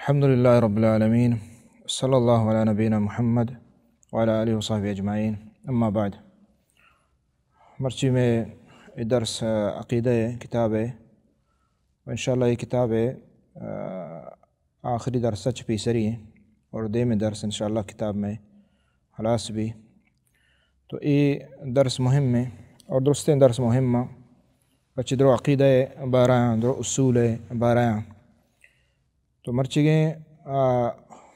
الحمد لله رب العالمين، صلى الله على نبينا محمد وعلى آله وصحبه أجمعين، أما بعد. مرچی مئے اے درس، آ، عقیدہ ءِ کتاب ءِ، و انشاءاللہ اے کتاب ءِ، آ، آخری درس ءَ چہ پیسری ایں، اور دیمے درس انشاءاللہ کتاب مئے ہلاس بی. تو اے درس مہم ایں، اور درستیں درس مہم ایں، پرچہ درو عقیدہ ءِ بارہ ءَ، درو اصول ءِ بارہ ءَ. تو مرچیگیں، آ،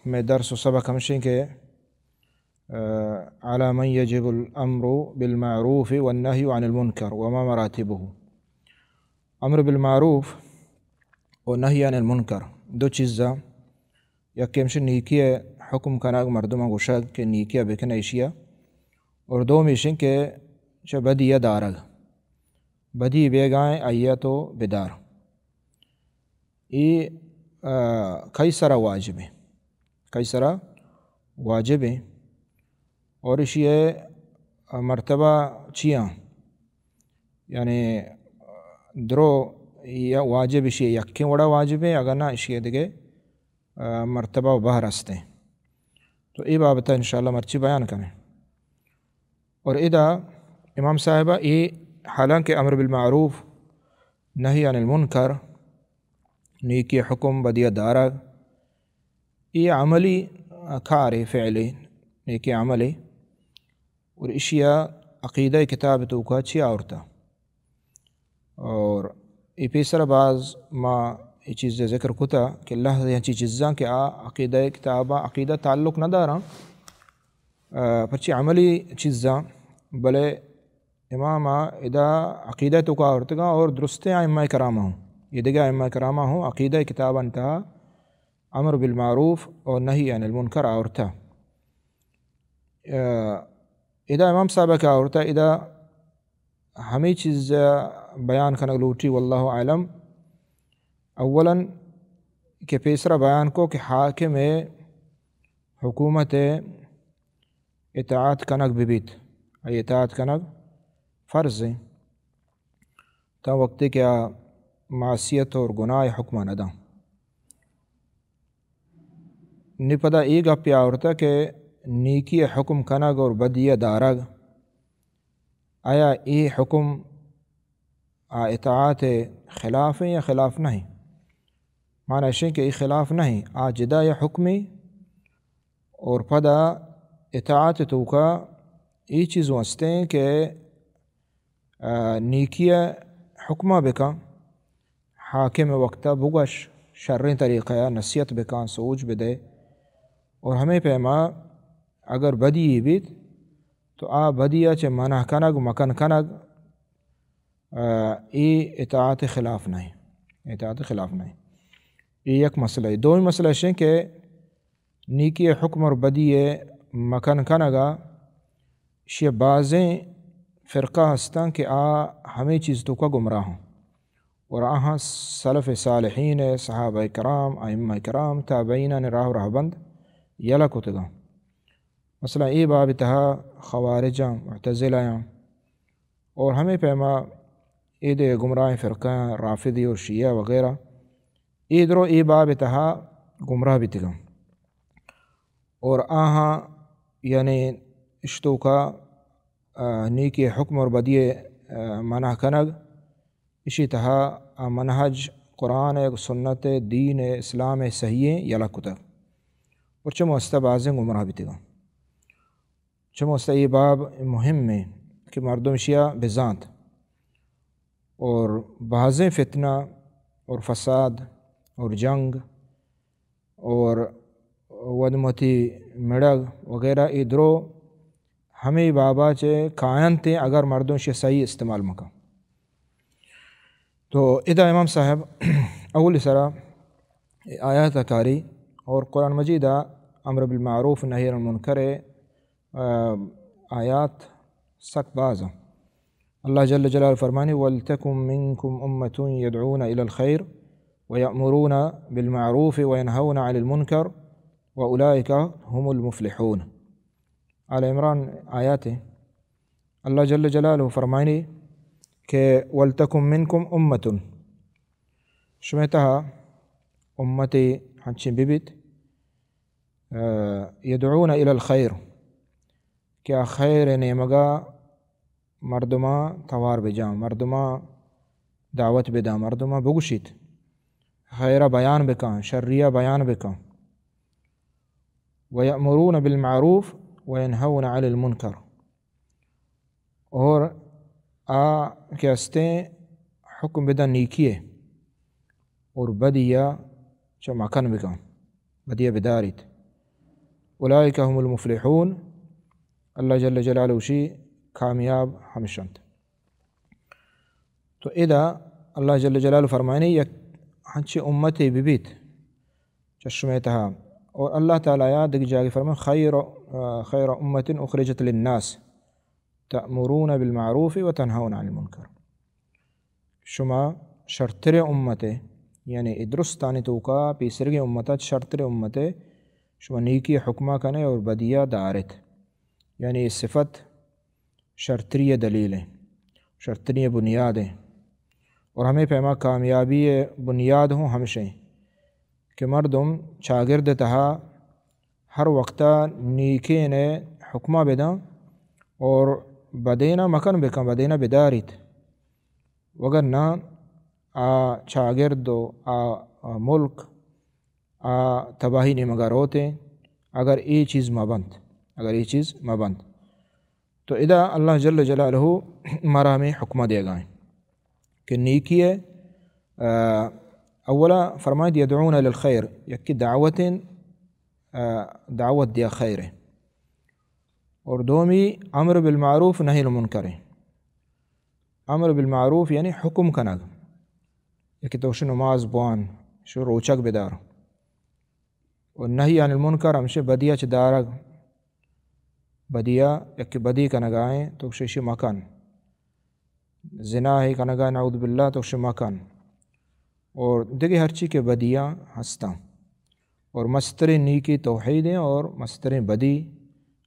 مئے درس و سبق ہمشیں کہ، آ، على من يجب الأمر بالمعروف والنهي عن المنكر وما مراتبه. امر بالمعروف و نهی عن المنکر دو چیزاں، یکے ہمشی نیکی ءِ حکم کنگ، مردماں گوشگ کہ نیکی ءَ بکن ایشی ءَ، اور دوم ایشیں کہ چہ بدی ءَ دارگ، بدی بیگائیں آئی ءَ تو بدار. اے، آ، کئی سرا واجب ایں؟ کئی سرا واجب ایں؟ اور ایشی ءِ، آ، مرتبہ چیاں؟ یعنی درو یا واجب ایشی ءِ یکیں وڑا واجب ایں، اگر نہ ایشی ءِ دگہ، آ، مرتبہ و بہر ہستیں. تو اے بابت ءَ انشاءاللہ مرچی بیان کنیں. اور ادا امام صاحب ءَ اے، حالانکہ امر بالمعروف نهی عن المنکر، نیکی ءِ حکم، بدی ءَ دارگ، اے عملی کارے، فعلے، نیکی عملے، اور ایشی ءَ عقیدہ ءِ کتاب ءِ توکا چی آورتا؟ اور اے پیسر باز ما اے چیز ذکر کتا کہ لہتے ہنچی چیزاں کہ آ عقیدہ ءِ کتاباں، عقیدہ تعلق نہ داراں، آ، پرچی عملی چیزاں، بلے امام ءَ ادا عقیدہ ءِ توکا آورتگاں اور درستیں ائمہ کرام ہوں، اے دگہ ائمہ کرام ہوں عقیدہ ءِ کتاباں تہا امر بالمعروف اور نهی عن المنکر آورتا. آ، ادا امام صاحب ءَ کہ آورتا، ادا ہمے چیز بیان کنگ لوٹی، واللہ اعلم. اولاً کہ پیسرا بیان کو کہ حاکم ءِ، حکومت ءِ اطاعت کنگ بہ بیت، آئی اطاعت کنگ فرض ایں، تاں وقتے کہ آ معصیت اور گناہ ءِ حکم ءَ نہ داں. نی پدا اے گپے آورتا کہ نیکی ءِ حکم کنگ اور بدی ءَ دارگ، آیا اے حکم آ اطاعت ءِ خلاف ایں یا خلاف نہ ایں؟ معنی ایشیں کہ اے خلاف نہ ایں، آ جدا ءِ حکمے اور پدا اطاعت ءِ توکا اے چیز ہستیں کہ، آ، نیکی ءِ حکم ءَ بکن، حاکم ءِ وقت ءَ بگوش، شریں طریقہ ءَ نصیحت بکن، سوج بدے، اور ہمے پیما اگر بدی یے بیت تو آ بدی ءَ چہ منع کنگ، مکن کنگ، آ، اے اطاعت ءِ خلاف نہ ایں، اطاعت ءِ خلاف نہ ایں. اے یک مسئلہ ایں. دومی مسئلہ ایشیں کہ نیکی ءِ حکم اور بدی ءِ مکن کنگ ءَ ایشی ءَ بازیں فرقہ ہستاں کہ آ ہمے چیز توکا گمراہ ایں. اور آہاں سلف صالحین، صحابہ کرام، ائمہ کرام، تابعینانی راہ و رہبند یلہ کتگاں. مثلاً اے باب ءِ تہا خوارجاں، معتزلہ آں، اور ہمے پیما اے دے گمراہیں فرقہ آں، رافضی اور شیعہ وغیرہ، اے درو اے باب ءِ تہا گمراہ بیتگاں. اور آہاں یعنی اشتوکا، آ، نیکی ءِ حکم اور بدی ءِ، آ، منع کنگ، اشی تہا آ منہج قرآن ءِ، سنت ءِ، دین ءِ، اسلام ءِ صحیح ایں یلہ کتگ. اور چمے واسطہ بازیں گمراہ بیتگاں. چمے واسطہ اے باب مہم ایں کہ مردم اشی ءَ بزانت. اور بازیں فتنہ اور فساد اور جنگ اور ودمتی مڑگ وغیرہ اے درو ہمے باب ءَ چہ کاینت ایں اگر مردم اشی ءَ صحیح استعمال مکن. تو ادا امام صاحب اولی سرا آیات ءَ کاری اور قرآن مجید ءَ امر بالمعروف نہی عن المنکر ءِ، آ، آیات سک باز ایں. اللہ جل جلالہ فرمانی: "ولتکن منکم امة یدعون الی الخیر ویأمرون بالمعروف وینهون عن المنکر واولئک هم المفلحون۔" آل عمران آیات ایں. اللہ جل جلالہ فرمانی کہ "ولتکن منکم امة"، شمے تہا امتے انچیں بہ بیت، آ، یدعون الی الخیر، کہ آ خیر نیمگا مردماں توار بجاں، مردماں دعوت بداں، مردماں بگوشیت، خیرا بیان بکاں، شریا بیان بکاں۔ ویأمرون بالمعروف وینهون عن المنکر، اور آ کہ ہستیں حکم بداں نیکی ء اور بدی ء چہ مکن بکن، بدی ء بداریت۔ اولئک هم المفلحون، اللہ جل جلالہ گوشی کامیاب ہمشنت۔ تو ادا اللہ جل جلالہ فرمائنی یک ہنچی امتے ببیت چہ شمئے تہا، اور اللہ تعالی یا دگہ جاگہ فرمان خیر، خیر امت اخرجت للناس تأمرون بالمعروف وتنهون عن المنکر۔ شما شرتریں امتے، یعنی اے درستانی توکا پیسرگیں امتا شرتریں امتے، شما نیکی حکمہ کنے اور بدیا دارت۔ یعنی اے صفت شرتری دلیل ہیں، شرتری بنیاد ہیں۔ اور ہمیں پیما کامیابی بنیاد ہوں ہمشیں کہ مردم چاگرد تہا ہر وقتا نیکین حکمہ بداں اور بدینا مکن بکن، بدینا بداریت۔ وگر نہ آ چاگرد و آ، آ ملک، آ تباہی نیمگا روتیں، اگر اے چیز مہ بنت، اگر اے چیز مہ بنت۔ تو ادا اللہ جل جلالہ مارا ہمیں حکمہ دیگا ہیں کہ نیکی ہے، آ، اولا فرمائیت یدعون الی الخیر، یکی دعوت، آ، دعوت دیا خیر ہے، اور دومی امر بالمعروف نہی عن المنکر ہے۔ امر بالمعروف یعنی حکم کنگ، یکی تو شو نماز بوان، شو روچگ بدار، و نہی عن المنکر ہمشہ بدیا چہ دارگ، بدیا، یکی بدی کنگائیں تو شو ایشی مکن، زنا ہے کنگا نعوذ باللہ تو شو مکن، اور دگہ ہرچی کہ بدیاں ہستاں۔ اور مستریں نیکی توحید ہیں اور مستریں بدی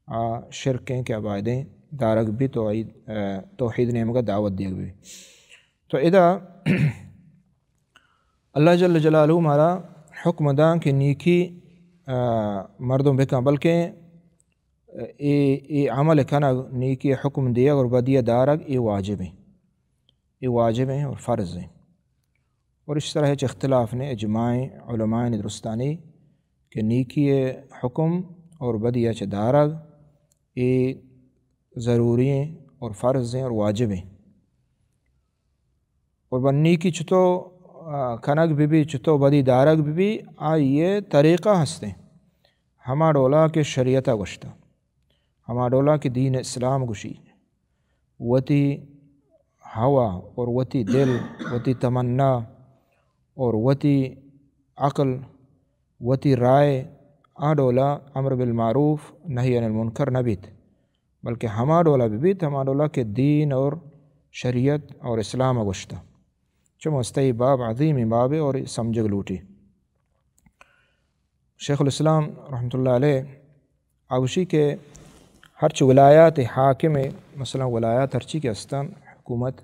آ شرک ہیں کہ آ بایدیں دارگ بی توحید، آ، توحید نیمگا دعوت دیگ بی۔ تو ادا اللہ جل جلالہ مارا حکم داں کہ نیکی، آ، مردم بکن، بلکہ اے، اے عمل کنگ، نیکی حکم دیگ اور بدی دارگ، اے واجب ہیں۔ اے واجب ہیں اور فرض ہیں۔ اور اس طرح ہچ اختلاف نے، اجماع علماء نے درستانی کہ نیکی حکم اور بدی چہ دارگ، اے ضروری ہیں اور فرض ہیں اور واجب ہیں۔ اور بہ نیکی چتو، آ، کنگ بہ بی، چتو بدی دارگ بہ بی، آئی ء طریقہ ہستیں۔ ہما ڈولا کہ شریعت ء گوشتہ، ہما ڈولا کہ دین اسلام گوشی، وتی ہوا اور وتی دل، وتی تمنا اور وتی عقل، وتی رائے، آ ڈولا امر بالمعروف نہی عن المنکر نہ بیت، بلکہ ہما ڈولا بہ بیت، ہما ڈولا کہ دین اور شریعت اور اسلام ء گوشتہ۔ چموستہ اے باب عظیمیں بابے اور سمجھگ لوٹی۔ شیخ الاسلام رحمۃ اللہ علیہ آ گوشی کہ ہرچ ولایات حاکم، مثلاً ولایات ہرچی کہ استن حکومت،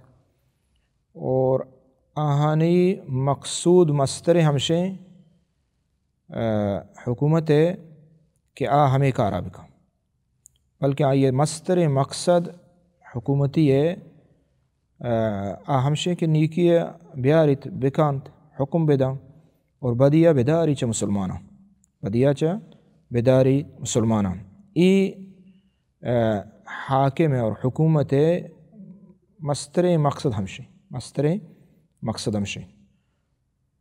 اور آہانی مقصود مستر ہمشیں، آ، حکومت ہے کہ آ ہمیں کارا بکن، بلکہ آئی مستریں مقصد حکومتی ہے، آ، آ ہمشیں کہ نیکی ء بیاریت، بکنت، حکم بدن اور بدی ء بداری چہ مسلماناں، بدی ء چہ بداری مسلماناں۔ ای، آ، حاکم اور حکومت مستریں مقصد ہمشیں، مستریں مقصد ہمشیں۔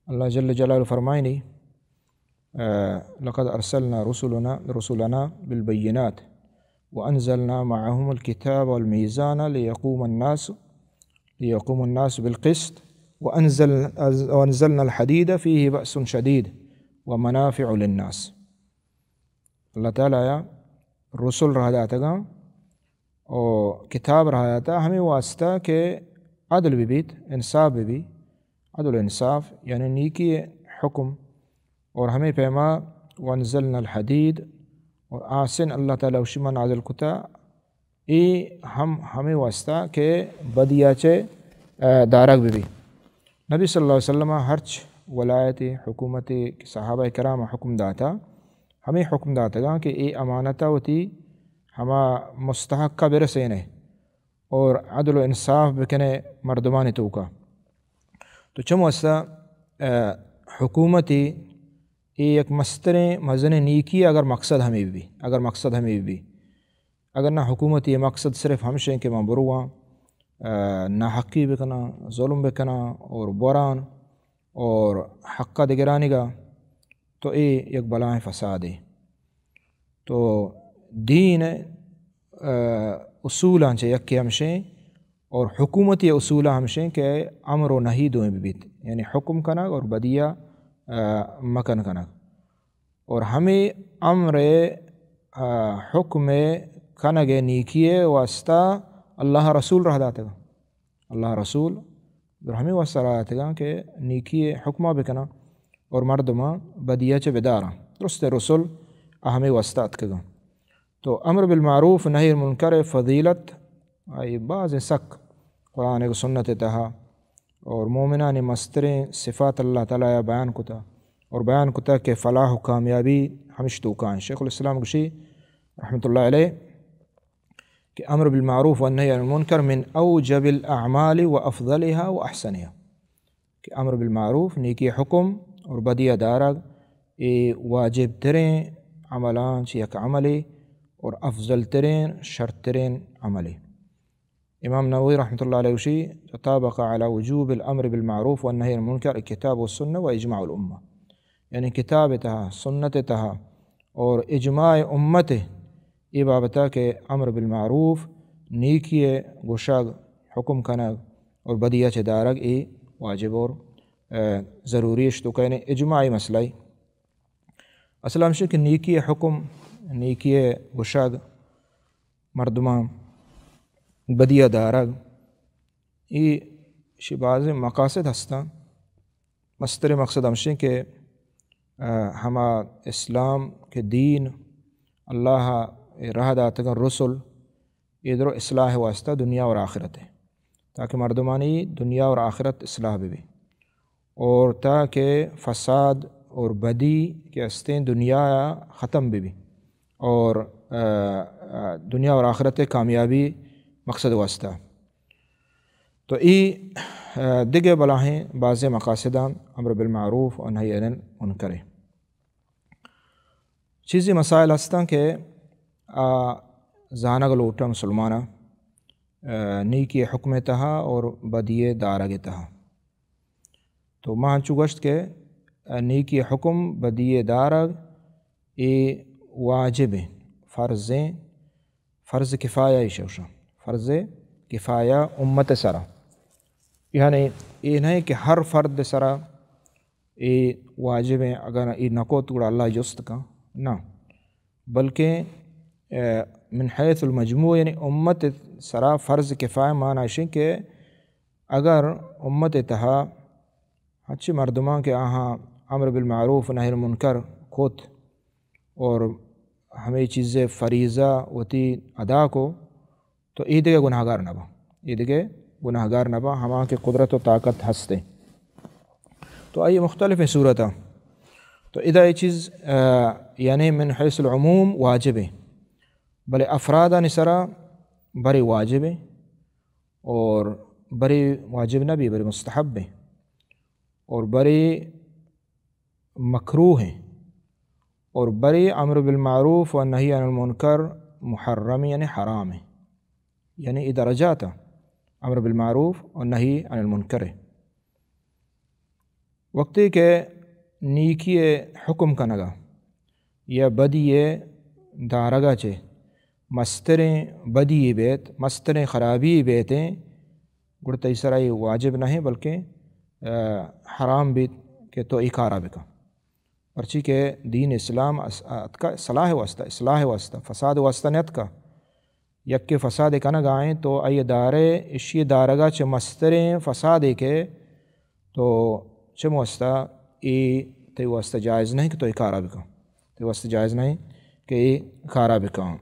اللہ جل جلالہ فرمائنی، آ، لقد ارسلنا رسلنا، رسلنا بالبينات وانزلنا معهم الكتاب والميزان ليقوم الناس، ليقوم الناس بالقسط وانزل، وانزلنا الحديد فيه بأس شديد ومنافع للناس۔ اللہ تعالی آیا رسول راہ داتگاں و کتاب راہ داتا ہمیں واسطہ کہ عدل بہ بیت، انصاف بہ بیت، عدل و انصاف یعنی نیکی حکم، اور ہمیں پیما وانزلنا الحدید، اور آسن اللہ تعالی وشی ما نازل کتا، اے ہم ہمیں واسطہ کہ بدیا چہ، آ، دارگ بہ بیت۔ نبی صلی اللہ علیہ وسلم ہرچ ولایت، حکومت کہ صحابہ کرام حکم داتا، ہمیں حکم داتگاں کہ اے امانت وتی ہما مستحق کا برسینے اور عدل و انصاف بکنے مردمانی توکا۔ تو چم واسطہ، آ، حکومتی اے یک مستریں مزنیں نیکی اگر مقصد ہمیں بھی، اگر مقصد ہمیں بھی، اگر نہ حکومتی مقصد صرف ہمشیں کہ من برواں، آ، ناحقی بکناں، ظلم بکناں اور بران اور حق دگرانی گا، تو اے یک بلائیں فسادے۔ تو دین، آ، اصولاں چہ یکے ہمشیں اور حکومتی اصولاں ہمشیں کہ امر و نہی دوئیں ببیت، یعنی حکم کنگ اور بدیا، آ، مکن کنگ۔ اور ہمیں امر، آ، حکم کنگ نیکی واسطہ اللہ رسول رہ داتگ۔ اللہ رسول در ہمیں واسطہ رہ داتگاں کہ نیکی حکمہ بکناں اور مردماں بدیا چہ بداراں۔ درست رسول ہمیں واسطہ اتکگاں۔ تو امر بالمعروف نہی منکر فضیلت آئی باز سک قرآن و سنت تہا اور مومنانی مستریں صفات اللہ تعالی بیان کتا اور بیان کتا کہ فلاح و کامیابی ہمش توکائیں۔ شیخ الاسلام گشی رحمۃ اللہ علیہ کہ امر بالمعروف و نہی عن المنکر من اوجب الاعمال و افضلها و احسنها، کہ امر بالمعروف، نیکی حکم اور بدیا دارگ، اے واجب تریں عملاں چہ یک عملے اور افضل تریں، شرتریں عملے۔ امام نووی رحمۃ اللہ علیہ گوشی، تطابق على وجوب الامر بالمعروف والنهي عن المنکر کتاب و سنہ و اجماع الامہ، یعنی کتاب تہا، سنت تہا اور اجماع امت اے بابتا کہ امر بالمعروف، نیکی گوشگ، حکم کنگ اور بدیا چہ دارگ اے واجب اور، آ، ضروری اش تو کہنے اجماعی مسئلہ۔ اصل ہمشی کہ نیکی حکم، نیکی گوشگ، مردماں بدیا دارگ، ای شی بازیں مقاصد ہستاں۔ مستریں مقصد ہمشیں کہ، آ، ہما اسلام کہ دین اللہ رہ داتگاں رسل، اے درو اصلاح واسطہ دنیا اور آخرت ہے، تاکہ مردمانی دنیا اور آخرت اصلاح بہ بی۔ اور تاکہ فساد اور بدی کہ استیں دنیا ختم بہ بی اور، آ، آ، دنیا اور آخرت کامیابی مقصد واسطہ۔ تو ای، آ، دگہ بلاہیں بازیں مقاصداں امر بالمعروف و نہی عن المنکر۔ چیزی مسائل ہستاں کہ آ زانگ لوٹاں مسلماناں، آ، نیکی حکم تہا اور بدی دارگ تہا۔ تو ما انچو گوشت کہ، آ، نیکی حکم بدی دارگ اے واجب ہیں، فرض ہیں، فرض کفایہ ایش گوشاں، فرض کفایہ امت سرا۔ یعنی اے نہیں کہ ہر فرد سرا اے واجب ہیں، اگر اے نہ کو تو گڑا اللہ جست کن، نہ، بلکہ، آ، من حیث المجموع، یعنی امت سرا فرض کفایہ معنی اشیں کہ اگر امت تہا ہنچی مردماں کہ آہاں امر بالمعروف و نہی المنکر کت اور ہمیں چیزے فریضہ وتی ادا کو، تو اے دگہ گناہگار نہ باں، اے دگہ گناہگار نہ باں، ہما کہ قدرت و طاقت ہستے۔ تو آئی مختلف صورت۔ تو ادا یہ چیز، آ، یعنی من حیث العموم واجب ہے، بلے افرادانی سرا برے واجب ہے اور برے واجب نہ بھی، برے مستحب ہے اور برے مکروہ ہیں اور برے امر بالمعروف و نہی عن المنکر محرم یعنی حرام ہیں۔ یعنی اے درجات ہیں، امر بالمعروف و نہی عن المنکر ہے۔ وقتی کہ نیکی حکم کنگا یا بدی دارگا چہ مستریں بدی بیت، مستریں خرابی بیت، گڑا تئی سرا اے واجب نہ ہیں، بلکہ، آ، حرام بیت کہ تو اے کارا بکن۔ پرچی کہ دین اسلام اس-، اتکا صلاح واسطہ، اصلاح واسطہ، فساد واسطہ نہ اتکا۔ یکے فساد کنگا ایں تو آئی دارے، اشی دارگا چہ مستریں فسادے کہ تو چم واسطہ اے تئی واسطہ جائز نہیں کہ تو اے کارا بکن۔ تئی واسطہ جائز نہیں کہ اے کارا بکن۔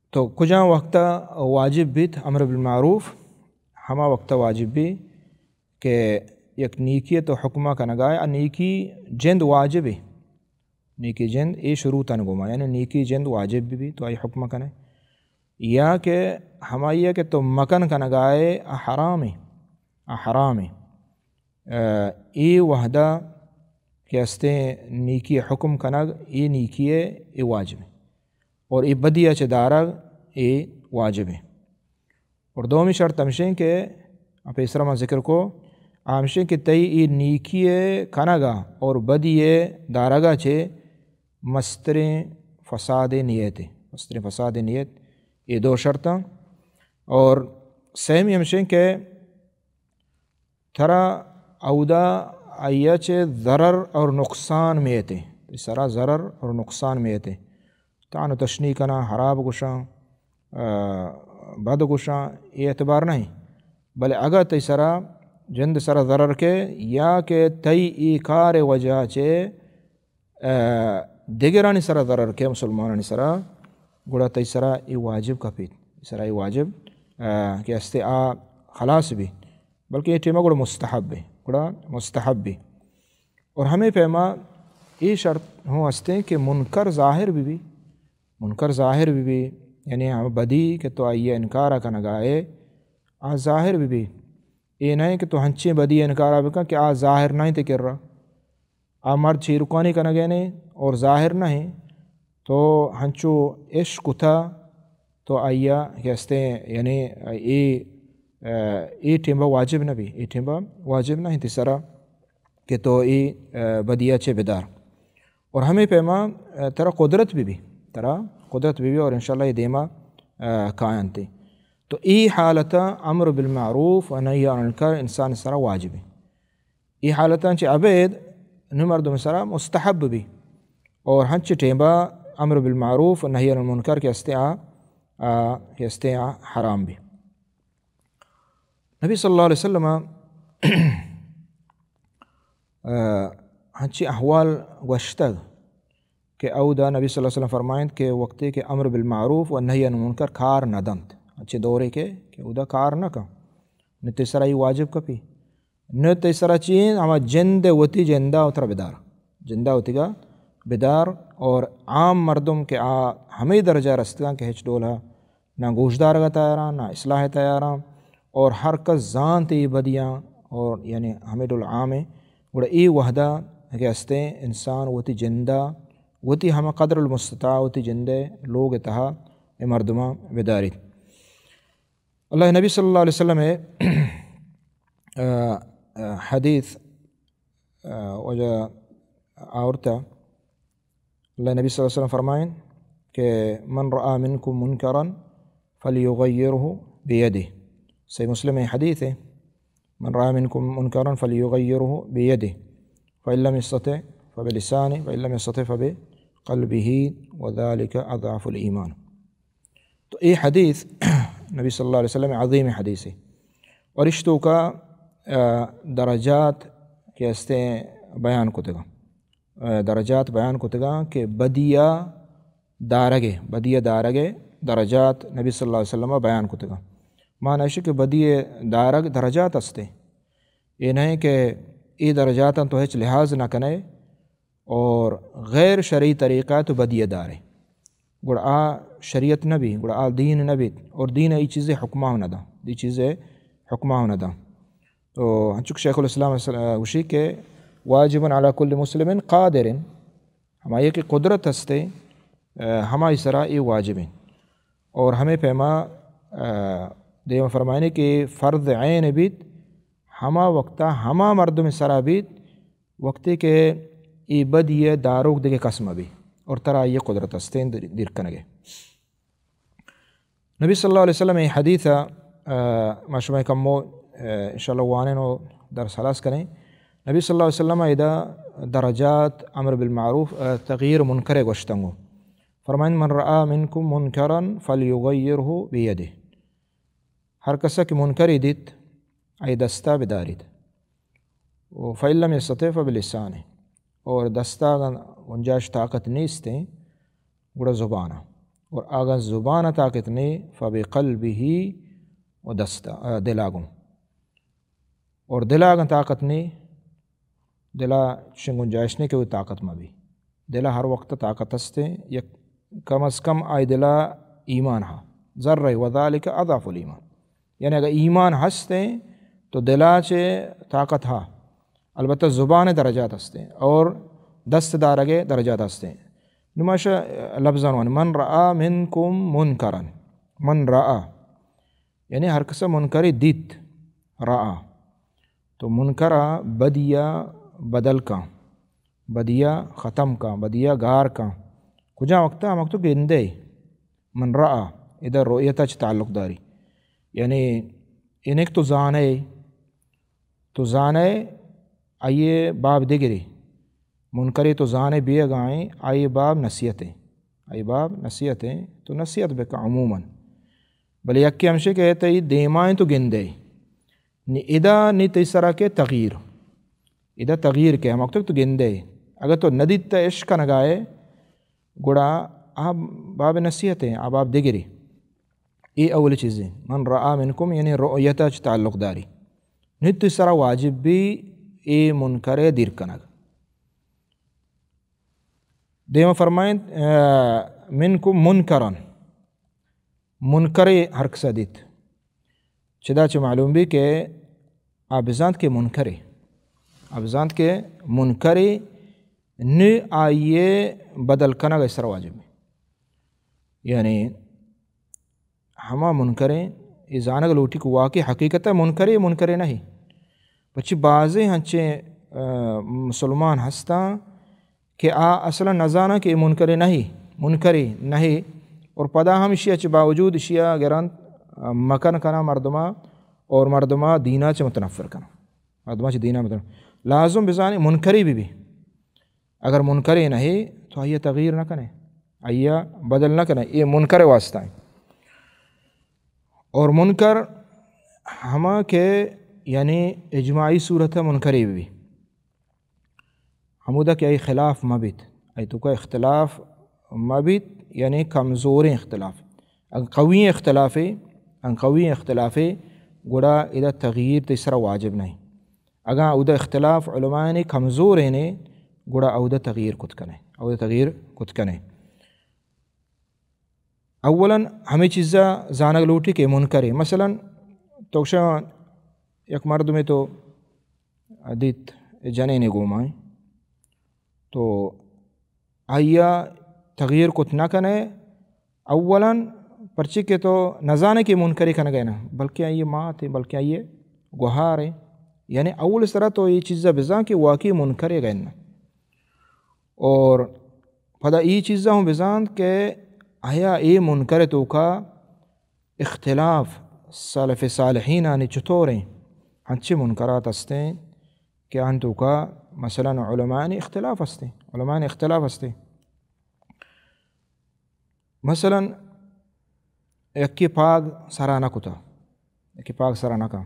تو کجام وقتا واجب بیت امر بالمعروف؟ ہما وقت واجب بی کہ یک نیکی تو حکمہ کنگائے، آ نیکی جند واجبے، نیکی جند اے شروطاں گوما، یعنی نیکی جند واجب بی بی تو آئی حکمہ کنے، یا کہ ہمائی کہ تو مکن کنگائے آ حرامے، آ حرامے۔ اے وہدہ کہ استیں نیکی حکم کنگ، اے نیکی اے، اے واجبے، اور اے بدی چہ دارگ، اے واجبے۔ اور دومی شرط ہمشیں کہ پیسرا ما ذکر کو، ہمشیں کہ تئی اے نیکی کنگا اور بدی دارگا چہ مستریں فساد نیت، مستریں فساد نیت، اے دو شرطاں۔ اور سیمی ہمشیں کہ ترا اودا آئی چہ ضرر اور نقصان میتے، تئی سرا ضرر اور نقصان میتے۔ تان و تشنی کناں، حراب گوشاں، آ، بد گوشاں، اے اعتبار نہیں۔ بلے اگہ تئی سرا جند سرا ضرر کے یا کہ تئی ای کار وجہ چہ آ، دگرانی سرا ضرر کے مسلمانانی سرا، گڑا تئی سرا اے واجب کپیت، سرا اے واجب، آ، کہ استے آ خلاص بی، بلکہ اے ٹیمہ گڑا مستحب بی، گڑا مستحب بی۔ اور ہمیں پیما اے شرط ہوں ہستیں کہ منکر ظاہر بی بی، منکر ظاہر بی بی، یعنی ہم بدی کہ تو آئی انکار کنگائے، آ ظاہر بی بی۔ اے نہیں کہ تو ہنچیں بدی انکارا بکن کہ آ ظاہر نہیں تے کر رہا۔ آ مرد چیرکانی کنگے نے اور ظاہر نہیں، تو ہنچو عشق کتا تو آئیا کہ ہستے، یعنی اے، اے ٹیمبا واجب نہ بی، اے ٹیمبا واجب نہیں تئی سرا کہ تو اے بدیا چے بدار۔ اور ہمیں پیما ترا قدرت بی بی، ترا قدرت بی بی اور انشاءاللہ اے دیما کائنتے۔ تو اے حالتا امر بالمعروف و نہی عن المنکر انسان سرا واجب ہے۔ اے حالتاں چہ ابید نو مردم سرا مستحب بی۔ اور ہنچ ٹیمبا امر بالمعروف و نہی عن المنکر کہ استے آ، آ، کہ استے آ حرام بی۔ نبی صلی اللہ علیہ وسلم، آ، ہنچی احوال گوشتگ کہ اودا نبی صلی اللہ علیہ وسلم فرمائنت کہ وقتی کہ امر بالمعروف و نہی عن المنکر کار نہ دنت، ہنچی دورے کہ، کہ اودا کار نہ کن، نو تئی سرا اے واجب کپی۔ نو تئی سرا چی انت؟ ہما جند وتی جندا وترا بدار۔ جندا وتیگا بدار اور عام مردم کہ آ ہمے درجہ رستگاں کہ ہچ ڈولا نہ گوشدارگا تیاراں، نہ اصلاح تیاراں اور ہر کس زانت اے بدیاں اور یعنی ہمے ڈول عام ہیں۔ گڑا اے وہدا کہ ہستیں انسان وتی جندا، وتی ہما قدر المستطاع وتی جندے لوگ تہا اے مردماں بداریت۔ اللہ نبی صلی اللہ علیہ وسلم ء، آ، آ، حدیث، آ، وجہ آورتا۔ اللہ نبی صلی اللہ علیہ وسلم فرمائیں کہ من رأى منكم منكرا فليغيره بيده۔ صحیح مسلم ء حدیث ہے، من رأى منكم منكرا فليغيره بيده، فإن لم يستطع فبلسانه، فإن لم يستطع فبقلبه، وذلك أضعف الإيمان۔ تو اے حدیث نبی صلی اللہ علیہ وسلم عظیم حدیث ہے۔ اور اشتو کا، آ، درجات کہ ہستیں بیان کتگا۔ آ، درجات بیان کتگا کہ بدیا دارگے، بدیا دارگے درجات نبی صلی اللہ علیہ وسلم بیان کتگا۔ معنی ایشی کہ بدی دارگ درجات ہستے۔ اے نہیں کہ اے درجاتاں تو ہچ لحاظ نہ کنے، اور غیر شرعی طریقہ تو بدی دارے، گڑا آ شریعت نہ بی، گڑا آ دین نہ بیت، اور دین ای چیزیں حکمہ نہ دا، دی چیزیں حکمہ نہ دا۔ تو ہنچک شیخ الاسلام اس-، گوشی کہ واجب علی کل مسلم قادر، ہمائی کہ قدرت ہستے، آ، ہمائی سرا اے واجب ہیں۔ اور ہمیں پیما، آ، دیما فرمائنے کہ فرض عین بیت، ہما وقتا ہما مردم سرا بیت، وقتی کہ اے بدی داروک دگہ کس مہ بی اور ترا آئی قدرت ہستیں دیر، دیر کنگے۔ نبی صلی اللہ علیہ وسلم اے حدیث، آ، ما شما کمو، آ، انشاءاللہ وانین و درس خلاص کریں۔ نبی صلی اللہ علیہ وسلم ادا درجات امر بالمعروف، آ، تغییر منکر گوشتنگو۔ فرمائن، من رأى منكم منكرا فليغيره بيده۔ ہر کسا کہ منکرے دیت، آئی دستا بداریت۔ و فإن لم يستطع فبلسانه، اور دستا اگاں گنجائش طاقت نیستیں، گڑا زبانا، اور اگاں زبانا طاقت نے، فبقلبه، و دستا، آ، دلا گوں۔ اور دلا اگاں طاقت نی، دلا چشیں گنجائش نی کہ وہ طاقت مہ بی۔ دلا ہر وقت طاقت ہستیں، یک کم از کم آئی دلا ایمان ہا۔ ذرہ وذالک اضعف الایمان۔ یعنی اگر ایمان ہستیں تو دلا چے طاقت ہا۔ البتہ زبان درجات ہستیں اور دست دارگ درجات ہستیں۔ نماشا لفظان وان، من رأى منكم منكرا۔ من رأى، یعنی ہر کسا منکرے دیت، رأى۔ تو منکرا بدیا بدل کن، بدیا ختم کن، بدیا گار کن۔ کجا وقتا؟ ہم وقت تو گندے۔ من رأى، ادا رؤیتا چہ تعلق داری۔ یعنی انک تو زانے، تو زانے آئیے باب دگرے۔ منکرے تو زانے بیگائیں، آئیے باب نصیحتیں۔ آئیے باب نصیحتیں، تو نصیحت بکن عموماً۔ بلے یکے ہمشے کہ تئی دیمائیں تو گندے۔ نی ادا نی تئی سرا کہ تغییر۔ ادا تغییر کہ ہم وقت تو گندے۔ اگر تو ندیت اش کنگائے، گڑا آ باب نصیحتیں، آ باب دگرے۔ اے اولی چیزیں۔ من رأى منكم یعنی رؤیتا چہ تعلق داری۔ نی تئی سرا واجب بی اے منکرے دیر کنگ۔ دیما فرمائیں، آ، منكم منكرا۔ منکرے ہر کسا دیت۔ چدا چہ معلوم بی کہ آ بزانت کہ منکرے۔ آ بزانت کہ منکرے، نی آئیے بدل کنگ اے سرا واجب بی۔ یعنی ہما منکریں، اے زانگ لوٹی کہ واقعی حقیقتا منکرے، منکرے نہیں۔ پچی بازیں ہنچیں، آ، مسلمان ہستاں کہ آ اصلاً نزاناں کہ اے منکرے نہیں، منکرے نہیں، اور پدا ہم اشیا چہ باوجود اشیا گرنت، آ، مکن کناں مردما، اور مردما دینا چہ متنفر کناں۔ مردما چہ دینا متنفر۔ لازم بزانے منکرے بی بی۔ اگر منکرے نہیں تو آئیا تغییر نہ کنے، آئیا بدل نہ کنے، اے منکر واسطہ ہیں۔ اور منکر ہما کہ یعنی اجماعی صورت منکرے بی، ہمودا کہ آئی خلاف مہ بیت، آئی توکا اختلاف مہ بیت، یعنی کمزوریں اختلاف۔ اگر قوی اختلافے، اگر قوی اختلافے، گڑا ادا تغییر تئی سرا واجب نہیں۔ اگاں اودا اختلاف علماء نے کمزور نے، گڑا اودا تغییر کت کنے، اودا تغییر کت کنے۔ اولاً ہمے چیزا زانگ لوٹی کہ منکرے۔ مثلاً تو گوشاں یک مردمے تو دیت جنینے گومائیں، تو آئیا تغییر کت نہ کنے۔ اولاً پرچے کہ تو نزانے کہ منکرے کنگے نا، بلکہ آئیے ماتے، بلکہ آئیے گوہارے۔ یعنی اول سرا تو اے چیزا بزان کہ واقعی منکرے گئے نا۔ اور پدا اے چیزا ہوں بزان کہ آیا اے منکر توکا اختلاف سلف صالحین آنی چطور ہیں؟ ہنچے منکرات ہستیں کہ آن توکا مثلاً علماء نے اختلاف ہستیں، علماء نے اختلاف ہستیں۔ مثلاً یکے پاگ سرا نہ کتا، یکے پاگ سرا نہ کن،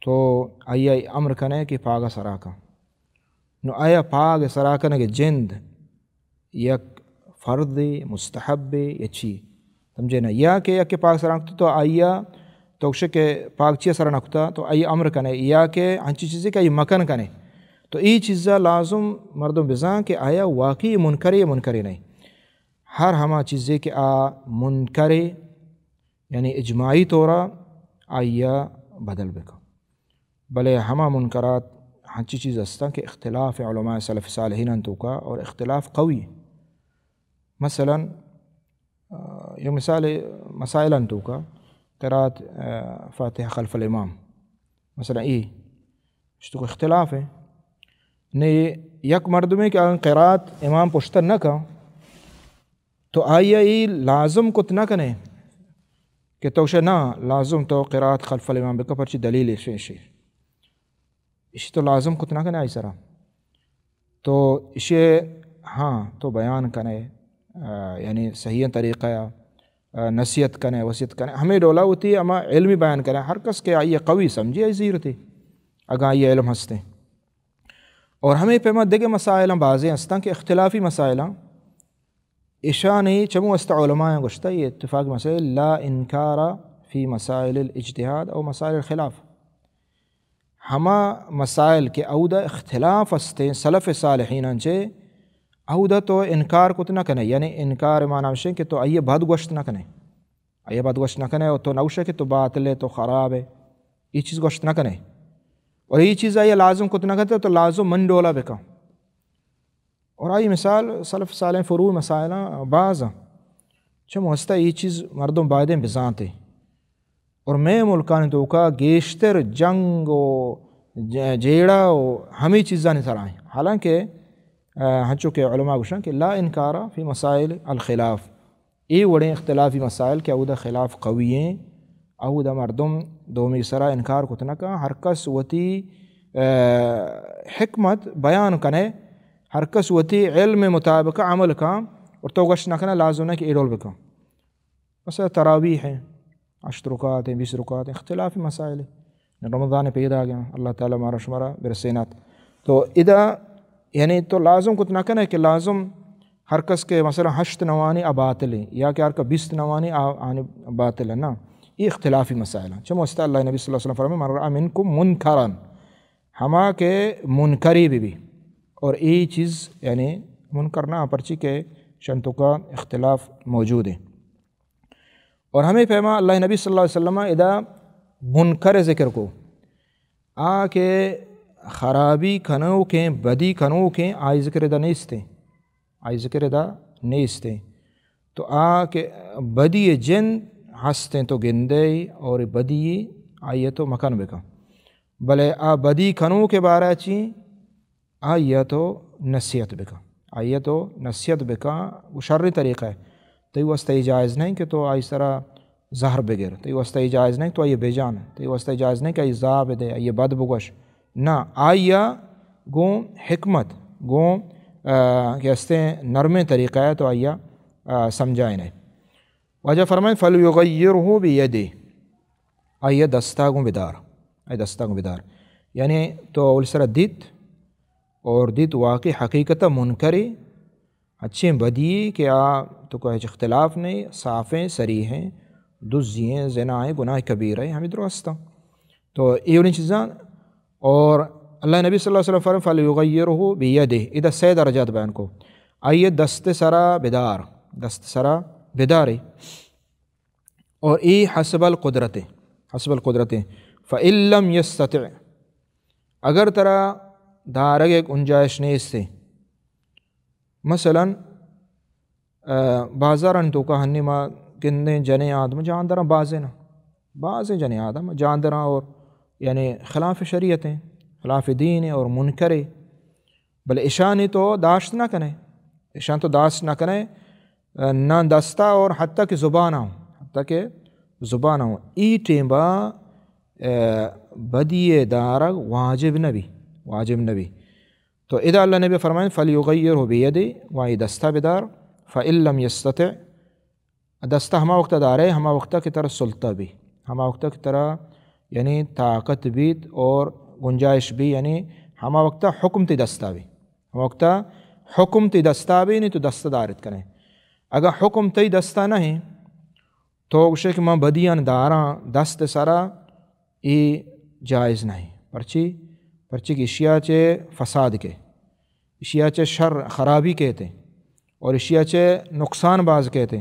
تو آئی امر کنے کہ پاگ سرا کن۔ نو آیا پاگ سرا کنگ جند یک فرض، مستحب یا چی؟ سمجھے نا؟ یا کہ یکے پاگ سرا نہ کتا تو آئیا تو گوشے کہ پاگ چیا سرا نہ کتا تو آئی امر کنے، یا کہ ہنچی چیزے کہ آئی مکن کنے۔ تو ای چیزا لازم مردم بزان کہ آیا واقعی منکرے یا منکرے نہیں۔ ہر ہما چیزے کہ آ منکرے، یعنی اجماعی طورا آئیا بدل بکن۔ بلے ہما منکرات ہنچی چیز ہستاں کہ اختلاف علماء سلف صالحین ان توکا اور اختلاف قوی۔ مثلاً، آ، یہ مثال مسائل ان توکا قرات، آ، فاتحہ خلف الامام۔ مثلاً ای اشتو کو اختلاف ہے۔ نے یک مردمے کہ اگن قرات امام پشتر نہ کن، تو آئی ء اے لازم کت نہ کنے کہ تو گوشے نا، لازم تو قرات خلف الامام بکن، پرچی دلیل ایش ایش۔ ایشی تو لازم کت نہ کنے آئی سرا۔ تو ایشی، ہاں، تو بیان کنے، آ، یعنی صحیح طریقہ ء، آ، نصیحت کنے، وصیت کنے، ہمے ڈولا وتی ہما علمی بیان کنے، ہر کس کہ آئی قوی سمجھی، آئی زیرتی، اگاں آئی علم ہستے۔ اور ہمے پیما دگہ مسائل ہم بازیں ہستاں کہ اختلافی مسائل ہم اشانی چمو است علماء گوشتہ، یہ اتفاق مسائل، لا انکار فی مسائل الاجتہاد او مسائل الخلاف۔ ہما مسائل کہ اودا اختلاف استیں سلف صالحیناں چے، اودا تو انکار کت نہ کنے، یعنی انکار معنی ہمشیں کہ تو آئی بد گوشت نہ کنے، آئی بد گوشت نہ کنے اور تو نہ گوشے کہ تو باطل ہے، تو خراب ہے، یہ چیز گوشت نہ کنے۔ اور یہ چیز آئی لازم کت نہ کنے تو لازم من ڈولا بکن۔ اور آئی مثال سلف صالح فروع مسائلاں باز ہیں۔ چم واسطہ یہ چیز مردم بایدیں بزانتے۔ اور مئے ملکانی توکا گیشتر جنگ و ج-، جیڑہ و ہمیں چیزانی سرا ہیں۔ حالانکہ، آ، ہنچو کہ علماء گوشن کہ لا انکار فی مسائل الخلاف، اے وڑیں اختلافی مسائل کہ اودا خلاف قوی ہیں، اودا مردم دومی سرا انکار کت نہ کن، ہر کس وتی، آ، حکمت بیان کنے، ہر کس وتی علم مطابق عمل کن، اور تو گوشت نہ کنے لازم نہ کہ اے ڈول بکن۔ مثلا تراویح ہیں، ہشت رکعت ہیں، بیست رکعت ہیں، اختلافی مسائل ہیں۔ رمضان پیدا گیا، اللہ تعالی مارا شمارا برسینات۔ تو ادا یعنی تو لازم کت نہ کنے کہ لازم ہر کس کہ مثلا ہشت نوانی آ باطل ہیں یا کہ ہر کا بیست نوانی آ، آنی باطل ہے، نا، یہ اختلافی مسائل ہیں۔ چم واسطہ اللہ نبی صلی اللہ علیہ وسلم فرمائے، من رأى منكم منكرا، ہما کہ منکری بھی بھی، اور یہ چیز یعنی منکر نہ، پرچی کہ شنتو کا اختلاف موجود ہے۔ اور ہمیں پیما اللہ نبی صلی اللہ علیہ وسلم ادا منکر ذکر کو، آ کہ خرابی کنوکیں، بدی کنوکیں، آئی ذکر ادا نیستیں، آئی ذکر ادا نیستیں۔ تو آ کہ بدی جند ہستیں تو گندے اور بدی آئی تو مکن بکن۔ بلے آ بدی کنوکے بارہ چی آئی ء تو نصیحت بکن، آئی ء تو نصیحت بکن، وہ شریں طریقہ ہے۔ تئی واسطہ یہ جائز نہیں کہ تو آئی سرا زہر بگر، تئی واسطہ یہ جائز نہیں تو آئی بجان، تئی واسطہ یہ جائز نہیں کہ آئی زا بدے، آئی بد بگوش۔ نہ، آئی ء گوں حکمت، گوں، آ، کہ استیں نرمیں طریقہ ہے تو آئی ء، آ، سمجھائے نہیں۔ واجہ فرمائیں، فلیغیرہ بیدہ، آئی ء دستا گوں بدار، آئی دستا گوں بدار۔ یعنی تو اول سرا دیت اور دیت واقعی حقیقتا منکری، اچھیں بدی کہ آ تو کوئی ہچ اختلاف نہیں، صافیں، صریحیں، دزی ہیں، زنا ہیں، گناہ کبیرہ ہیں، ہمیں درستاں۔ تو اے وڑیں چیزاں اور اللہ نبی صلی اللہ علیہ وسلم فرمائے، فلیغیرہ بیدہ، ادا سے درجات بیان کو، آئی دست سرا بدار، دست سرا بداری۔ اور ای حسب القدرت، حسب القدرت۔ فإن لم يستطع، اگر ترا دارگ گنجائش نیستے، مثلاً، آ، بازارانی توکا ہنی ما گندیں جنیں آدم جاندراں بازیں نا، بازیں جنیں آدم جاندراں اور یعنی خلاف شریعت ہیں، خلاف دین ہیں اور منکر ہیں، بلے اشانی تو داشت نہ کنے، اشان تو داشت نہ کنے، آ، نہ دستا اور حتیٰ کہ زبان ہوں، حتیٰ کہ زبان ہوں، ای ٹیمبا، آ، بدی دارگ واجب نبی، واجب نبی۔ تو ادا اللہ نبی فرمائیں، فلیغیرہ بیدہ، وائی دستا بدار، فإن لم يستطع، دستا ہما وقت دارے، ہما وقت کہ ترا سلطہ بی، ہما وقت کہ ترا یعنی طاقت بیت اور گنجائش بی، یعنی ہما وقت حکم تی دستا بی، ہما وقت حکم تی دستا بی، نہیں تو دست دارت کنے۔ اگر حکم تی دستا نہیں، تو گوشے کہ من بدیان داراں دست سرا، اے جائز نہیں۔ پرچی؟ پرچی کہ اشیا چے فساد کے، اشیا چے شر خرابی کہتے اور اشیا چے نقصان باز کہتے۔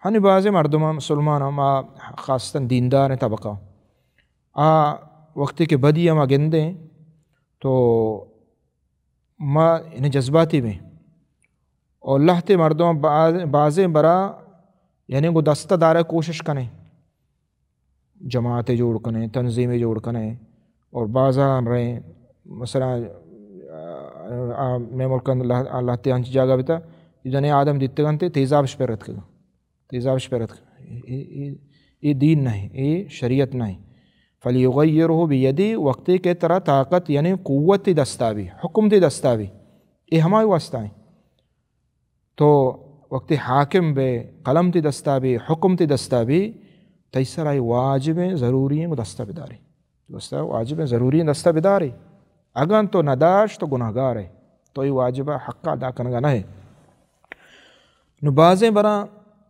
ہنی بازیں مردم مسلمان ہم آ خاصتاً دیندار طبقہ آ وقتی کہ بدی ہما گندیں تو ما انہیں جذباتی بیں اور لہتے مردم باز-، بازیں برا یعنی گو دستہ دارے کوشش کنے، جماعت جوڑ کنے، تنظیم جوڑ کنے اور بازار رہے، مثلاً، آ، آ، مئے ملک اندر لہ-، لہتے انچ جاگہ بیتا، جنے آدم دیتگنتے تیزاب شپرت کگا۔ تیزابش پہ رتک۔ اے، اے، اے، اے دین نہیں، اے شریعت نہیں۔ فلیغیرہ بیدہ، وقتی کہ ترا طاقت یعنی قوت تی دستا بی، حکم تی دستا بی، اے ہمائی واسطہ ہیں۔ تو وقتی حاکم بے، قلم تی دستا بی، حکم تی دستا بی، تئی سرا اے واجب ہیں، ضروری ہیں، گو دستا بداری۔ دستا واجب ہیں، ضروری ہیں، دستا بداری۔ اگن تو نداشت تو گناہگار ہے، تو اے واجبہ حق ادا کنگا نہ ہے۔ نو بازیں براں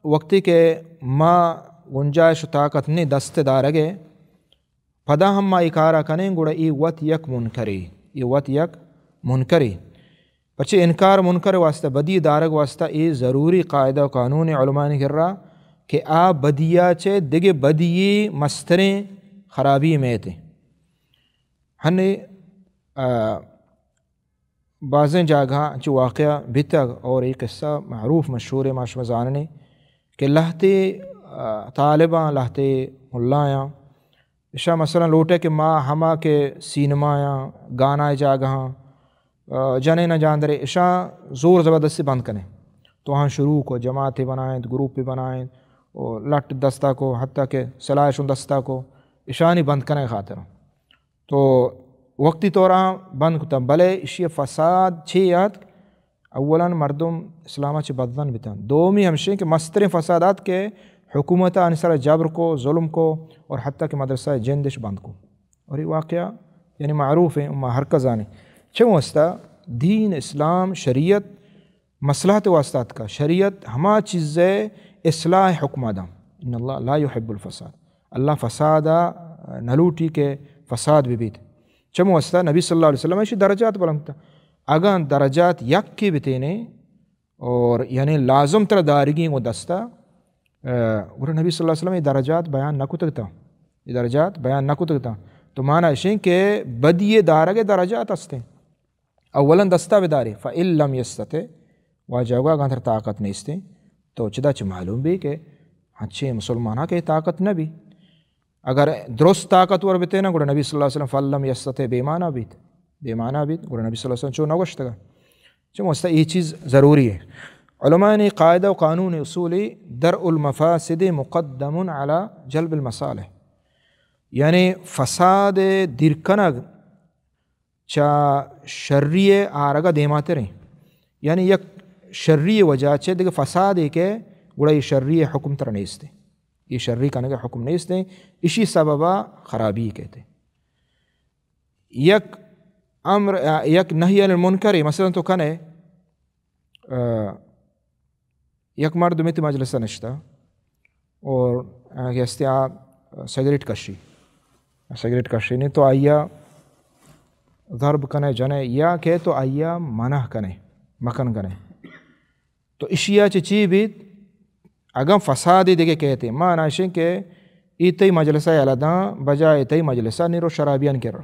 وقتی کہ ما گنجائش و طاقت نی دست دارگ ء، پدا ہم ما اے کارا کنیں، گڑا اے وت یک منکرے، اے وت یک منکرے۔ پرچہ انکار منکر واسطہ، بدی دارگ واسطہ اے ضروری قاعدہ و قانون علماء کرا کہ آ بدیا چہ دگہ بدی مستریں خرابی میتے۔ ہنے، آ، بازیں جاگہاں انچو واقعہ بیتگ اور اے قصہ معروف مشہور ہے، ما شما زاننے کہ لہتے، آ، طالباں، لہتے ملایاں، اشاں مثلاً لوٹے کہ ما ہما کہ سینمایاں، گانا جاگہاں، آ، جنین جاندرے، اشاں زور زبردستی بند کنیں۔ تو ہاں شروع کو، جماعتے بنائیں، گروپے بنائیں، و لٹ دستا کو، حتیٰ کہ سلاحشون دستا کو، اشانی بند کنیں خاطر۔ تو وقتی طور آ بند کتاں، بلے اشی فساد چے آت؟ اولاً مردم اسلام چہ بدزن بیتاں، دومی ہمشیں کہ مستریں فساد آت کہ حکومت آنی سر جبر کو، ظلم کو اور حتیٰ کہ مدرسہ جندش بند کو۔ اور یہ واقعہ یعنی معروف ہے، ما ہر کا زانے۔ چہ واسطہ دین اسلام شریعت مصلحت واسطہ اتکا۔ شریعت ہما چیز ہے اصلاح حکم آدم۔ ان اللہ لا یحب الفساد۔ اللہ فساد نلوٹی کہ فساد ببیت۔ چم واسطہ نبی صلی اللہ علیہ وسلم ایشی درجات بلند کتا۔ اگاں درجات یک کی بتینے اور یعنی لازم تر دارگی و دستا، آ، گڑا نبی صلی اللہ علیہ وسلم یہ درجات بیان نہ کتگتا۔ یہ درجات بیان نہ کتگتا۔ تو معنی اشیں کہ بدی دارگ درجات ہستیں۔ اولاً دستا بدارے، فإن لم یستطع، واجہ گو اگاں ترا طاقت نیستیں، تو چدا چہ معلوم بی کہ ہنچیں مسلماناں کہ طاقت نہ بی۔ اگر درست طاقتور بتیناں، گڑا نبی صلی اللہ علیہ وسلم فإن لم یستطع بے معنی بیت، بے معنی بیت، گڑا نبی صلی اللہ علیہ وسلم چو نہ گوشتگا۔ چہ واسطہ یہ چیز ضروری ہے۔ علماء نے قاعدہ و قانون اصولی درء المفاسد مقدم علی جلب المصالح، یعنی فساد دیر کنگ چہ شری آرگا دیماتریں۔ یعنی یک شری وجہ چہ دگہ فسادے کہ گڑا یہ شری حکم ترا نیستیں۔ یہ شری کنگ حکم نیستیں۔ اشی سببا خرابی کہتے۔ یک امر، یک نہی عن المنکر، مثلاً تو کنے، آ، یک مردمے تئی مجلس ء نشتہ اور آ کہ ہستے آ سگریٹ کشی، سگریٹ کشی نہیں تو آئیا ضرب کنے جنے یا کہ تو آئیا منع کنے، مکن کنے۔ تو اشیا چہ چی بیت؟ اگاں فسادے دگہ کہتے، مانا اشیں کہ ای تئی مجلسہ یلہ داں، بجائے تئی مجلسہ نی رو شرابیان کر رو۔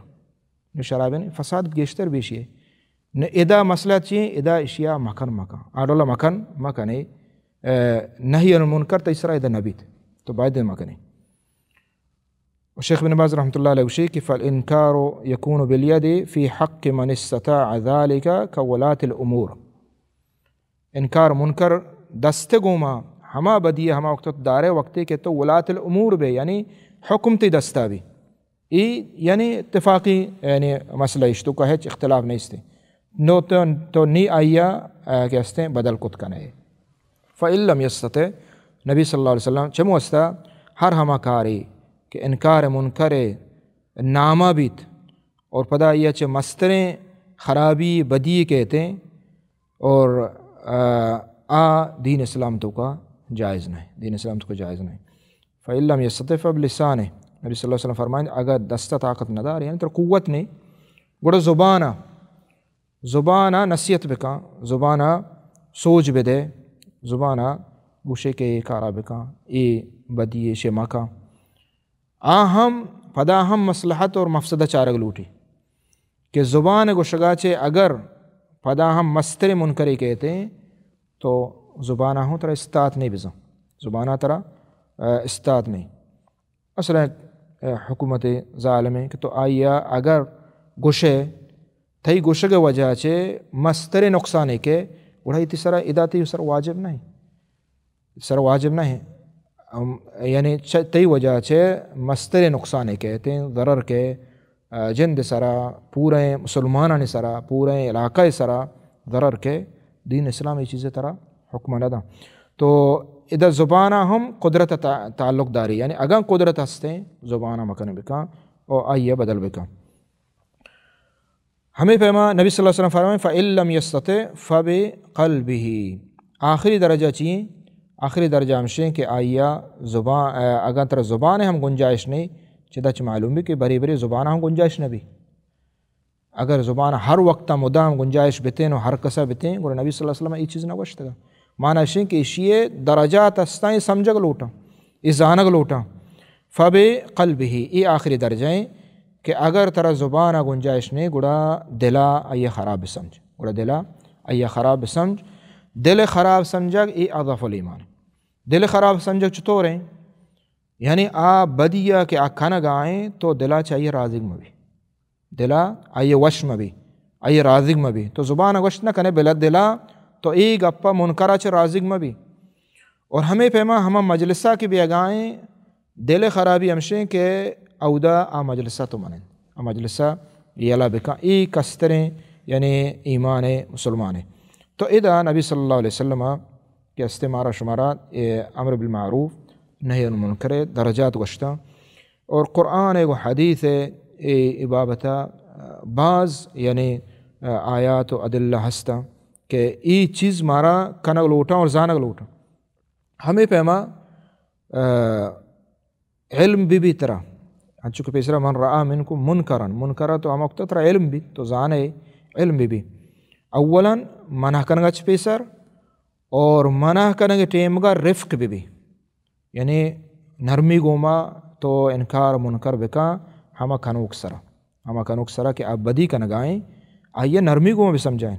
نو شرابیان فساد گیشتر بیشی ہے۔ نو ادا مسئلہ چی ہے؟ ادا اشیا مکن مکن۔ آ ڈولا مکن مکنے۔ اے، نہی عن المنکر تئی سرا ادا نبیت۔ تو باید مکنے۔ و شیخ بن باز رحمۃ اللہ علیہ گوشی کہ فالانکار یکون بالید فی حق من استطاع ذلک کولاۃ الامور۔ انکار منکر دست گوما ہما بدی ہما وقت دارے وقتے کہ تو ولاۃ الامور بے، یعنی حکم تئی دستا بی۔ ای یعنی اتفاقی یعنی مسئلہ اشتو کا ہچ اختلاف نیستے۔ نو تو، تو نی آئیا، آ، کہ ہستیں بدل کت کنے۔ فإن لم یستطع، نبی صلی اللہ علیہ وسلم چمو استا ہر ہما کاری کہ انکار منکر نامہ بیت اور پدا آئیا چہ مستریں خرابی بدی کہتے اور، آ، آ دین اسلام تو کا جائز نہیں، دین اسلام تو کا جائز نہیں۔ فإن لم یستطع فبلسانہ، نبی صلی اللہ علیہ وسلم فرمائند اگر دست طاقت ندارے، یعنی تر قوت نہیں، گڑا زبانہ زبان ء نصیحت بکن، زبان ء سوج بدے، زبان ء گوشے کہ اے کارا بکن، اے بدی، ایشے مکن۔ آ ہم پدا ہم مصلحت اور مفسدہ چارگ لوٹی کہ زبان گوشگا چے اگر پدا ہم مستر منکرے کہتے تو زبان ء ہوں ترا استات نہیں بزن، زبان ء ترا، ا، استات نہیں۔ اصلاً، اے، حکومت ظالمیں کہ تو آئیا اگر گوشے، تئی گوشگ وجہ چے مستر نقصانے کہ گڑا تئی سرا ادا تئی سر واجب نہیں، سر واجب نہیں۔ ام، یعنی چ-، تئی وجہ چے مستر نقصانے کہ تئی ضرر کہ، آ، جند سرا، پورے مسلمانانی سرا، پورے علاقہ سرا ضرر کہ دین اسلام یہ چیزیں ترا حکم نہ داں۔ تو ادا زبان ہم قدرت تا-، تعلق داری، یعنی اگاں قدرت ہستیں زبان مکن بکن اور آئیے بدل بکن۔ ہمیں پیما نبی صلی اللہ علیہ وسلم فرمائیں، فإن لم یستطع فبقلبہ۔ آخری درجہ چی؟ آخری درجہ ہمشیں کہ آئیا زبان، اگاں ترا زبان ہم گنجائش نہیں، چدا چہ معلوم بی کہ برے برے زبان ہم گنجائش نہ بی۔ اگر زبان ہر وقت مدام گنجائش بتیں و ہر کسا بتیں، گڑا نبی صلی اللہ علیہ وسلم اے چیز نہ گوشتگا۔ معنی اشیں کہ اشی درجات ہستاں، اے سمجھگ لوٹاں، اے زانگ لوٹاں۔ فبقلبه، اے آخری درجہ ایں کہ اگر ترا زبان گنجائش نہیں، گڑا دلا آئی خراب بسمجھ، گڑا دلا آئی خراب بسمجھ۔ دل خراب سمجھگ اے اضعف الایمان۔ دل خراب سمجھگ چطور ایں؟ یعنی آ بدیا کہ آ کنگا ایں تو دلا چہ آئی راضی مبی۔ دلا آئی وش مبی، آئی راضی مبی۔ تو زبان گوشت نہ کنے، بلے دلا تو اے گپا منکرا چہ راضی مبی۔ اور ہمے پیما ہما مجلسا کہ بیگا ایں، دل خرابی ہمشیں کہ اودا آ مجلسا تو منند، آ مجلسا یلا بکن۔ اے کستریں یعنی ایمان مسلمان۔ تو ادا نبی صلی اللہ علیہ وسلم کہ استے مارا شمارا اے امر بالمعروف نہی عن المنکر درجات گوشتاں۔ اور قرآن و حدیث اے، اے بابتا باز یعنی آیات و ادلہ ہستاں کہ اے چیز مارا کنگ لوٹاں اور زانگ لوٹاں۔ ہمے پیما، آ، علم بی بی ترا، انچو کہ پیسرا من رأى منکم منکرا، منکرا تو ہما وقت ترا علم بی، تو زانے علم بی بی۔ اولاً منع کنگا چہ پیسر، اور منع کنگ ٹیمگا رفق بی بی، یعنی نرمی گوما تو انکار منکر بکن، ہما کنوک سرا، ہما کنوک سرا کہ آ بدی کنگائیں، آئی نرمی گوما بسمجھائیں۔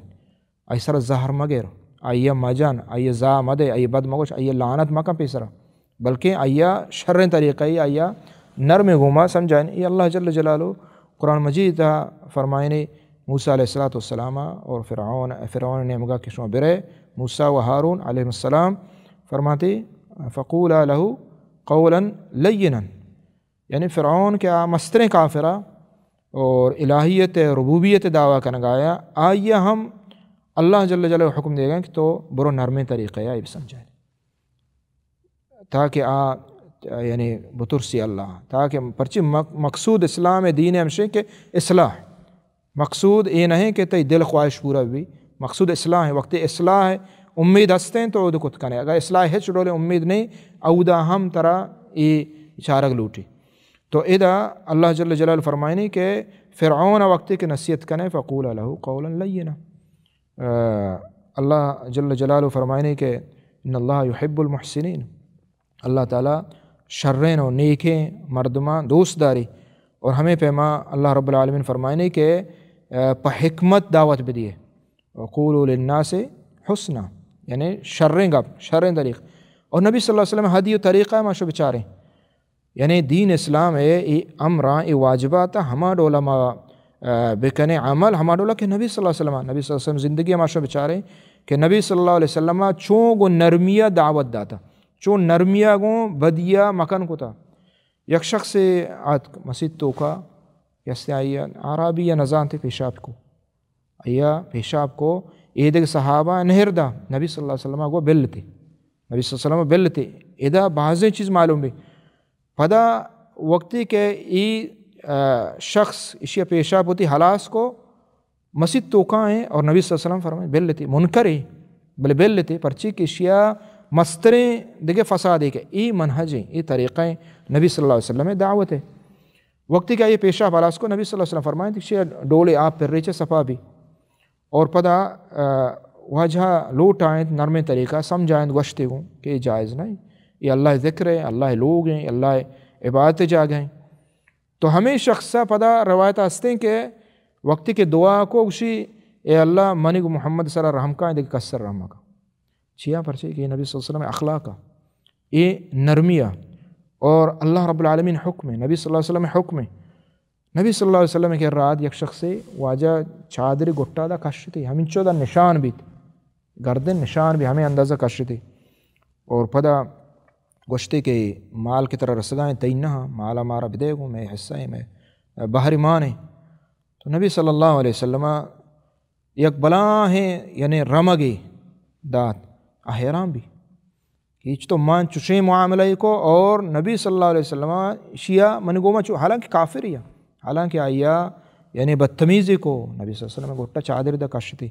آئی سرا زہر مگر، آئی مجن، آئی زا مدے، آئی بد مگوش، آئی لعنت مکن پیسرا، بلکہ آئی شریں طریقہ ای، آئی نرم گوما سمجھائیں۔ اے اللہ جل جلالہ قرآن مجید تا فرمائنے، موسیٰ علیہ الصلوۃ والسلام اور فرعون، فرعون نیمگا کہ شما برے، موسیٰ و ہارون علیہ السلام فرماتے، فقولا له قولا لینا، یعنی فرعون کہ آ مستریں کافرا اور الہیت ربوبیت دعویٰ کنگایا، آئی ہم اللہ جل جلالہ حکم دیگا کہ تو برو نرمیں طریقے آئی بسمجھائے۔ تاکہ آ، یعنی بترسی اللہ، تاکہ پرچی مق-، مقصود اسلام دین ہمشیں کہ اصلاح، مقصود اے نہیں کہ تئی دل خواہش پورا بی، مقصود اصلاح ہے۔ وقتی اصلاح ہے، امید ہستیں تو اود کت کنے، اگر اصلاح ہچ ڈولے امید نہیں، اودا ہم ترا اے چارگ لوٹی۔ تو ادا اللہ جل جلالہ فرمائنی کہ فرعون وقتی کہ نصیحت کنے، فقولا له قولا لینا۔ آ، اللہ جل جلالہ فرمائنے کہ ان اللہ یحب المحسنین، اللہ تعالیٰ شرین و نیکیں مردمان دوست داری۔ اور ہمیں پیما اللہ رب العالمین فرمائنے کہ، آ، پہ حکمت دعوت بدیے، وقولوا للناس حسنا، یعنی شریں گپ، شریں طریق۔ اور نبی صلی اللہ علیہ وسلم ہدی و طریقہ ما شو بچاریں، یعنی دین اسلام ہے، اے امراں، اے واجبات ہما ڈولا ما، آ، بکنیں عمل، ہما ڈولا کہ نبی صلی اللہ علیہ وسلم، نبی صلی اللہ علیہ وسلم زندگی ما شو بچاریں کہ نبی صلی اللہ علیہ وسلم چون گو نرمیا دعوت داتا، چون نرمیا گوں بدیا مکن کتا۔ یک شخص آت مسیت توکا، یستے آئی اعرابی یا نزانتے پیشاب کو۔ آیا پیشاب کو، اے دگہ صحابہ نہر دا، نبی صلی اللہ علیہ وسلم گو بلتے۔ نبی صلی اللہ علیہ وسلم بلتے۔ ادا بازیں چیز معلوم بی۔ پدا وقتی کہ ای، آ، شخص اشیا پیشاب ہوتی حلاس کو، مسیت توکائیں اور نبی صلی اللہ علیہ وسلم فرمائے، بلتے، منکرے، بلے بلتے، پرچی کہ اشیا مستریں دگہ فسادے کہ ای منہجیں، ای طریقہ نبی صلی اللہ علیہ وسلم دعوت ہے۔ وقتی کہ آئی پیشاب ہلاس کو، نبی صلی اللہ علیہ وسلم فرمائیں کہ ڈولے آپ پر ریچے صفا بی۔ اور پدا، آ، واجہ لوٹ آئیں، نرمیں طریقہ سمجھائیں، گوشتے گوں کہ یہ جائز نہیں، یہ اللہ ذکر ہے، اللہ لوگ ہیں، اللہ عبادت جاگہ ہیں۔ تو ہمیں شخص پدا روایت ہستیں کہ وقتی کہ دعا کو، گوشی، اے اللہ، منی گو محمد سرا رحم کا، دیکھ کس سر رحم کا۔ چیا؟ پرچے کہ نبی صلی اللہ علیہ وسلم اخلاق، اے نرمیا، اور اللہ رب العالمین حکم ہے، نبی صلی اللہ علیہ وسلم حکم ہے۔ نبی صلی اللہ علیہ وسلم کہ رات یک شخص واجہ چادر گٹا دا کشتی، ہمینچو دا نشان بیت، گردن نشان بی، ہمیں اندازہ کشتی۔ اور پدا گوشتے کہ مال کہ ترا رسگائیں تئی نہ، مالا مارا بدے گو، میں حصہ ہے، میں بہر مان ہے۔ تو نبی صلی اللہ علیہ وسلم یک بلاہیں یعنی رمگے دات، آ حیران بی کہ ہچ تو من چوشیں معاملہ کو اور نبی صلی اللہ علیہ وسلم شیا من گوما چو، حالانکہ کافر ہی، حالانکہ آیا یعنی بدتمیزی کو، نبی صلی اللہ علیہ وسلم گوٹا چادر دا کشتی،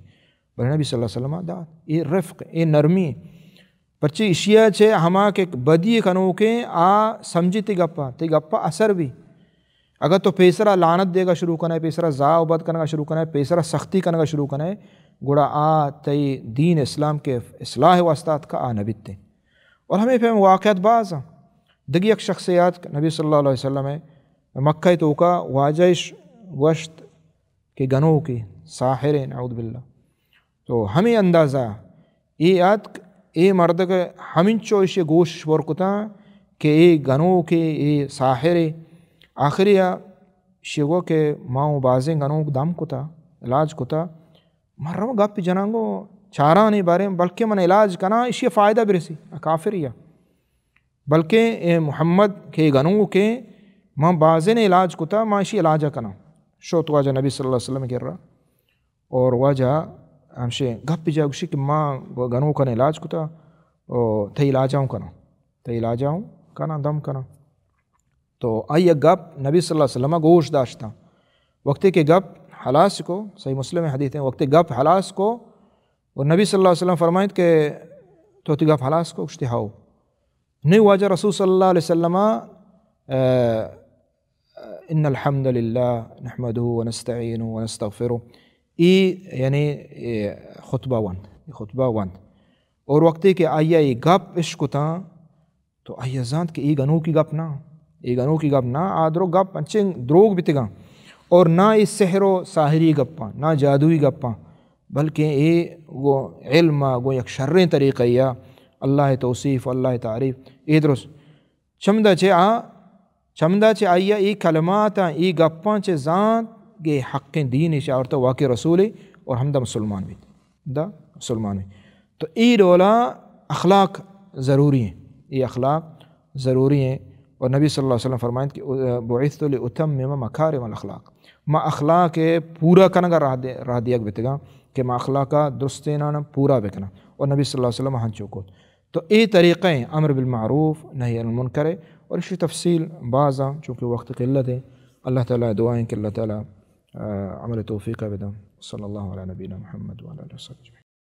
بلے نبی صلی اللہ علیہ وسلم دات۔ اے رفق، اے نرمی۔ پرچی اشیا چہ ہما کہ بدی کنوکیں آ سمجھی تی گپا، تی گپا اثر بی۔ اگر تو پیسرا لعنت دیگا شروع کنئے، پیسرا زاہ و بد کنگا شروع کنئے، پیسرا سختی کنگا شروع کنئے، گڑا آ تئی دین اسلام کے اصلاح واسطہ اتکا، آ نہ بیتے۔ اور ہمے پیم واقعات باز ہیں۔ دگی یک شخص یاد نبی صلی اللہ علیہ وسلم ہے، مکہ توکا واجہ اش گوشت کہ گنوکے، ساحر ہیں، نعوذ باللہ۔ تو ہمے اندازہ اے اتک، اے مردک ہمینچو ایشی گوش پر کتاں کہ اے گنوکے، اے ساحرے۔ آخری ء ایشی گو کہ ما اوں بازیں گنوک دم کتا، علاج کتا، من رو گپ جناں گو چارانی باریں، بلکہ من علاج کناں، ایشی فائدہ برسی، کافر یا۔ بلکہ اے محمد کہ گنوکے، من بازیں علاج کتا، ما ایشی علاج کناں۔ شوت واجہ نبی صلی اللہ علیہ وسلم کرا۔ اور واجہ ہمشے گپ جا گوشی کہ ما گنوکان علاج کتا، او تئی علاج آؤں کناں، تئی علاج آؤں کناں، دم کناں۔ تو آئی گپ نبی صلی اللہ علیہ وسلم گوش داشتاں۔ وقتی کہ گپ حلاس کو، صحیح مسلم حدیث ہیں، وقتی گپ حلاس کو، اور نبی صلی اللہ علیہ وسلم فرمائیت کہ تو تی گپ حلاس کو، گوشتی ہاؤ۔ نی واجہ رسول صلی اللہ علیہ وسلم، آ، ان الحمد للہ نحمده ونستعینه ونستغفره، ای یعنی، اے خطبہ وند، خطبہ وند۔ اور وقتی کہ آئی ای گپ اشکتاں، تو آئی زانت کہ ای گنوکی گپ نہ، ای گنوکی گپ نہ، آ درو گپ انچیں دروگ بیتگاں۔ اور نہ ای سحر و ساحری گپاں، نہ جادوئی گپاں، بلکہ اے گو علم ء گو یک شریں طریقہ یا اللہ توصیف، اللہ تعریف، اے درست۔ چمدا چہ آ، چمدا چہ آئی ء اے کلماتاں، اے گپاں چہ زانت کہ حقیں دین اش آورتہ، واقعی رسولے اور ہمدا مسلمان بیت۔ دا مسلمان بیت۔ تو اے ڈولا اخلاق ضروری ہیں۔ اے اخلاق ضروری ہیں۔ اور نبی صلی اللہ علیہ وسلم فرمائیت کہ بعثت لاتمم مکارم الاخلاق۔ ما اخلاق پورا کنگا راہ دے-، راہ دیگ بتگاں کہ ما اخلاقا درستیناں پورا بکناں۔ اور نبی صلی اللہ علیہ وسلم ہنچو کت۔ تو اے طریقہ ہیں امر بالمعروف، نہی عن المنکر ہے، اور اس کی تفصیل بعض ہیں، چونکہ وقت قلت ہے۔ اللہ تعالیٰ دعا ہیں کہ اللہ تعالیٰ، آ، عمل توفیق بدن۔ صلی اللہ علی نبینا محمد وعلی آلہ وصحبہ اجمعین۔